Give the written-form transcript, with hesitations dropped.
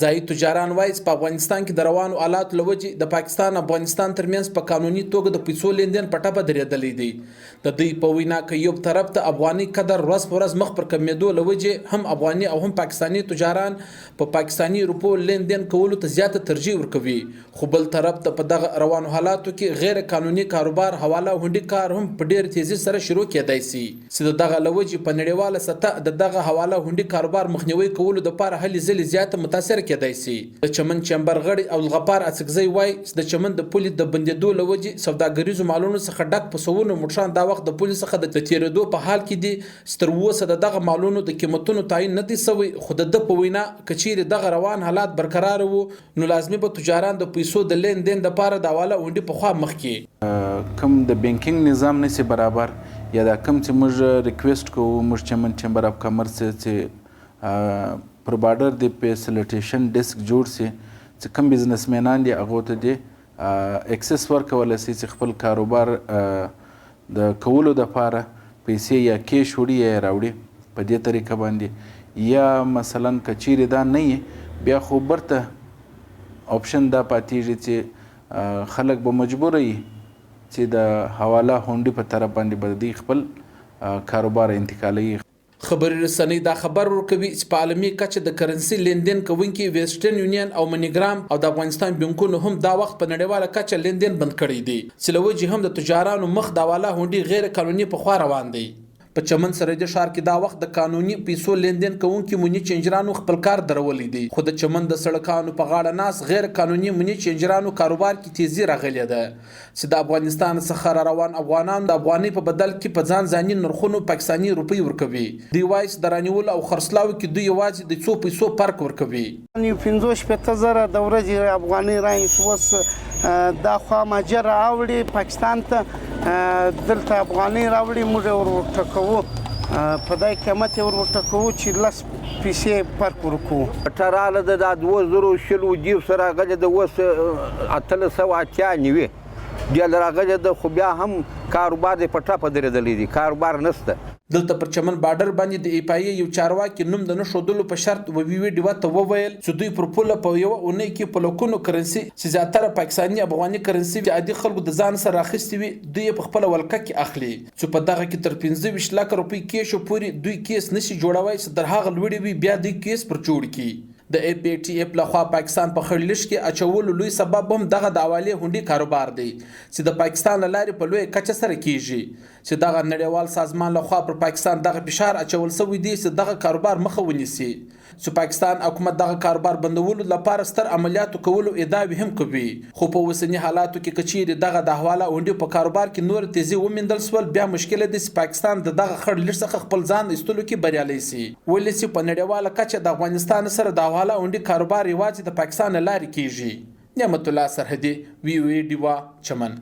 ځايي تجاران وايي چې په افغانستان کې د روانو حالاتو له وجې د پاکستان او افغانستان ترمنځ په قانوني توګه د پیسو لین دین په ټپه درېدلی دی. د دوی په وینا که یو طرف ته افغاني قدر ورځ په ورځ مخ پر کمېدو له وجې هم افغاني او هم پاکستاني تجاران په پاکستاني روپو لین دین کولو ته زیاته ترجیح ورکوي خو بل طرف ته په دغه روانو حالاتو کې غیر قانوني کاروبار حواله او هنډي کار هم په ډېره تېزي سره شروع کېدای شي چې د دغه له وجې په نړیواله سطح د دغه حواله او هنډي کاروبار مخنیوي کولو دپاره هلې ځلې زیاته متاثره کېدای شي. د چمن چېمبر غړی عبدالغفار اڅکزی وايي چې د چمن د پولې د بندېدو له وجې سوداګریزو مالونو څخه ډک په سوونو موټران دا وخت د پولې څخه د تېرېدو په حال کې دي چې تر اوسه د دغه مالونو د قیمتونو تعین نه دی شوی خو د ده په وینا که چېرې دغه روان حالات برقراره وو نو لازمي به تجاران د پیسو د لین دین دپاره د حواله اونډي په خوا مخ کي. کوم د بینکینګ نظام نه سي برابر یا دا کوم چې موږ ریکویسټ کوو موږ چمن چیمبر اف کامرس چې پر بارډر دی فیسیلیټیشن ډیسک جوړ سي چې کوم بزنسمینان دي هغو ته دې اکسس ورکول سي چې خپل کاروبار د کولو دپاره پیسې یا کیش وړي یا یې راوړي په دې طریقه باندې یا مثلا که چیرې دا نه وي بیا خو برته اپشن دا پاتېږي چې خلک به مجبور وي چې د حواله هونډي په طرف باندې به دوی خپل کاروبار انتقالوي. خبري رسنۍ دا خبر ورکوي چې په عالمي کچه د کرنسي لین دین کوونکي ویسټرن یونین او منیګرام او د افغانستان بانکونو هم دا وخت په نړیواله کچه لین دین بند کړی دی چې له وجې هم د تجارانو مخ د حواله هونډي غیر قانوني په خوا روان دی. په چمن سرحدي ښار کې دا وخت د قانوني پیسو لین دین کوونکي مني چینجرانو خپل کار درولی دی خو د چمن د سړکانو په غاړه ناست غیر قانوني مني چینجرانو کاروبار کې تیزي راغلې ده. چې د افغانستان څخه را روان افغانان د افغانۍ په بدل کې په ځان ځاني نرخونو پاکستاني روپۍ ورکوي. دوی وايي چې د رانیولو او خرڅلاو کې دوی یوازې د څو پیسو فرق ورکوي. یو 65 زره د ورځې افغانۍ رانیسو. اوس دا خوا مهاجر راوړي پاکستان ته، دلته افغانۍ راوړي، موږ یې ور ورټکوو، په دای قیمت یې ور ورټکوو چې 10 پیسې فرق ورکوو. راله ده دا 2020 راغلې ده، اوس 1898 ډېر راغلې ده، خو بیا هم کاروبار دی په ټپه درېدلی دی، کاروبار نشته. دلته پر چمن بارډر باندې د اېف آی اې یو چارواکي نوم د نه ښودلو په شرط وي وي ډیوه ته وویل چې دوی پر پوله په یوه اونۍ کې په لکونو کرنسي چې زیاتره پاکستاني افغاني کرنسي چې عادي خلکو د ځان سره اخیستې وي، دوی یې په خپله ولکه کې اخلي چې په دغه کې تر 25 لکه روپۍ کیشو پورې دوی کیس نشي جوړوای چې تر هغه لوړې وي بیا دوی کیس پر جوړ کړي. د اېف اې ټي اېف لخوا پاکستان په خړ لښت کې اچولو لوی سبب هم دغه د حوالې هونډي کاروبار دی چې د پاکستان له لارې په لویه کچه سره کیږي چې دغه نړیوال سازمان لخوا پر پاکستان دغه فشار اچول شوی دی چې دغه کاروبار مخه ونیسي چې پاکستان حکومت دغه کاروبار بندولو لپاره ستر عملیاتو کولو ادعاوې هم کوي، خو په اوسني حالاتو کې که چیرې دغه د حواله اونډي په کاروبار کې نوره تیزي ومیندل شول بیا مشکله ده چې پاکستان د دغه خړ لیست څخه خپل ځان ایستلو کې بریالی شي، ولې چې په نړیواله کچه د افغانستان سره د حواله اونډي کاروبار یوازې د پاکستان له لارې کیږي. نعمت الله سرحدي، وي او ای ډیوه، چمن.